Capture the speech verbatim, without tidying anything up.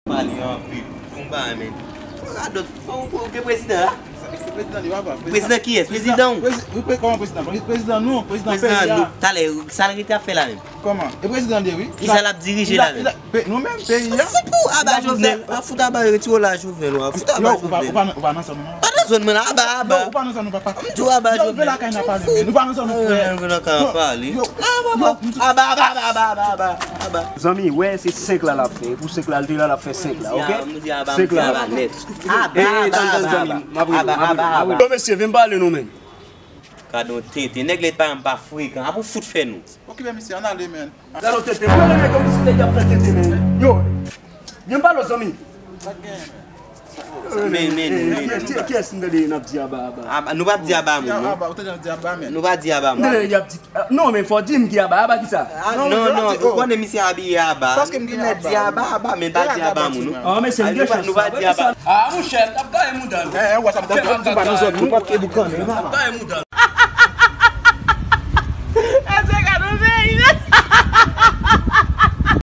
Pale anpil. Fò m pa men. Fò radòt. Fò ou gen prezidan la. Prezidan li papa. Prezidan kiyès? Prezidan ou? Kòman prezidan? Prezidan nou, prezidan peyi a. Talè, sa l rete ap fè la menm? Kòman? E prezidan li ye wi. Kisa l ap dirije la menm? Nou menm peyi a. Foutou aba Jovenel. Foutou aba retire w la Jovenel. Foutou aba Jovenel. Ou pa nan zòn mwen non. Pa nan zòn mwen la. Aba aba. Ou pa nan zòn mwen papa. M di w aba Jovenel. Yo vle lakay nan pale men. Nou pa nan zòn mwen frè. Yo vle lakay nan pale. Aba aba aba aba aba aba. Zanmi, wè se senk la l ap fè. E pou senk la l te la l ap fè senk la, oke? Senk la. Aba aba aba aba. Aba aba aba. Yo mesye, vin pale nou menm. Gade yon tenten. Nèg lèt pa yon pa frekan. Apa w fout fè nou? Okipe misye, ann ale men. Gade yon tenten. Mwen renmen kòm si nèg y ap fè tenten men. Yo. Vin pale w zanmi. Men men men. Kiyès m tande n ap di aba aba? Aba, nou pa di aba moun non. Aba, ou tande n ap di aba men. Nou pa di aba moun. Tande nèg y ap di non men fò di m ki aba, aba kisa? Non non, ou konnen misye abiye aba. Paske m gen aba. Di aba aba men pa di aba moun non. An mesye m gen chans. Nou pa di aba. Ah monchè, ap gaye mouda nou. Eh, eh, what's up? Nou pa nan zòn nou. Nou pa nan zòn nou. Ap gaye mouda nou.